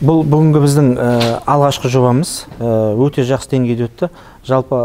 Бұл бүгінгі біздің алғашқы жобамыз өте жақсы деңгейде өтті. Жалпы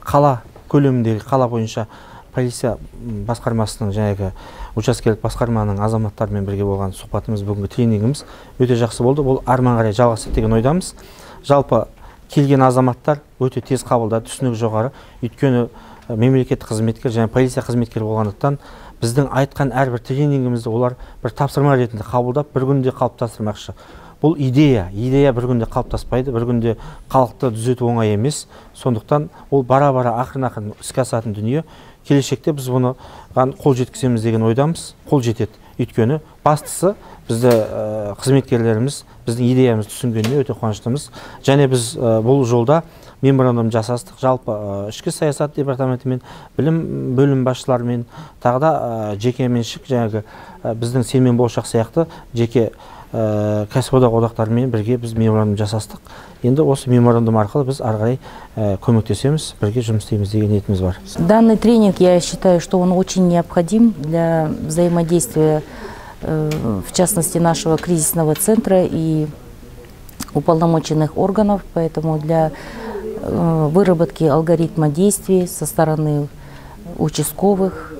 қала көлеміндегі, қала бойынша полиция басқармасының, жаңағы учаскелік басқарманың азаматтарымен бірге болған сұхбатымыз, бүгінгі тренингіміз өте жақсы болды. Бұл арман қарай жалғасады деген ойдамыз. Жалпы келген азаматтар өте тез қабылдады, түсінігі жоғары. Өйткені мемлекеттік қызметкер және полиция қызметкері болғандықтан, біздің айтқан әрбір тренингімізді олар бір тапсырма ретінде қабылдап, бір күнде қалыптастырмақшы. Бұл идея, идея бір күнде қалыптаспайды, бір күнде халықты түзету оңай емес. Сондықтан ол бара-бара ақырын-ақырын іске асатын дүние. Келешекте біз бұны қол жеткіземіз деген ойдамыз, қол жетеді. Өйткені бастысы бізді қызметкерлеріміз біздің идеямызды түсінгеніне өте қуаныштымыз. Және біз бұл жолда меморандум жасастық. Жалпы ішкі саясат департаментімен, білім бөлім басшыларымен, тағы да жеке меншік жаңағы біздің «Сенімен болашақ» сияқты жеке кәсіподақ одақтарымен бірге біз меморандум жасастық. Енді осы меморандум арқылы біз ары қарай көмектесеміз, бірге жұмыс істейміз деген ниетіміз бар. Данный тренинг, я считаю, что он очень необходим для взаимодействия, в частности, нашего кризисного центра и уполномоченных органов, поэтому для выработки алгоритма действий со стороны участковых,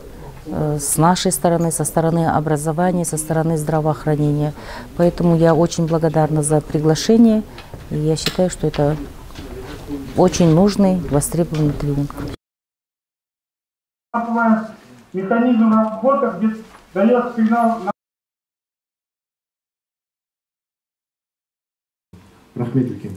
с нашей стороны, со стороны образования, со стороны здравоохранения. Поэтому я очень благодарна за приглашение. И я считаю, что это очень нужный, востребованный тренинг. Механизм работы, где дает сигнал. Рахмет үлкен.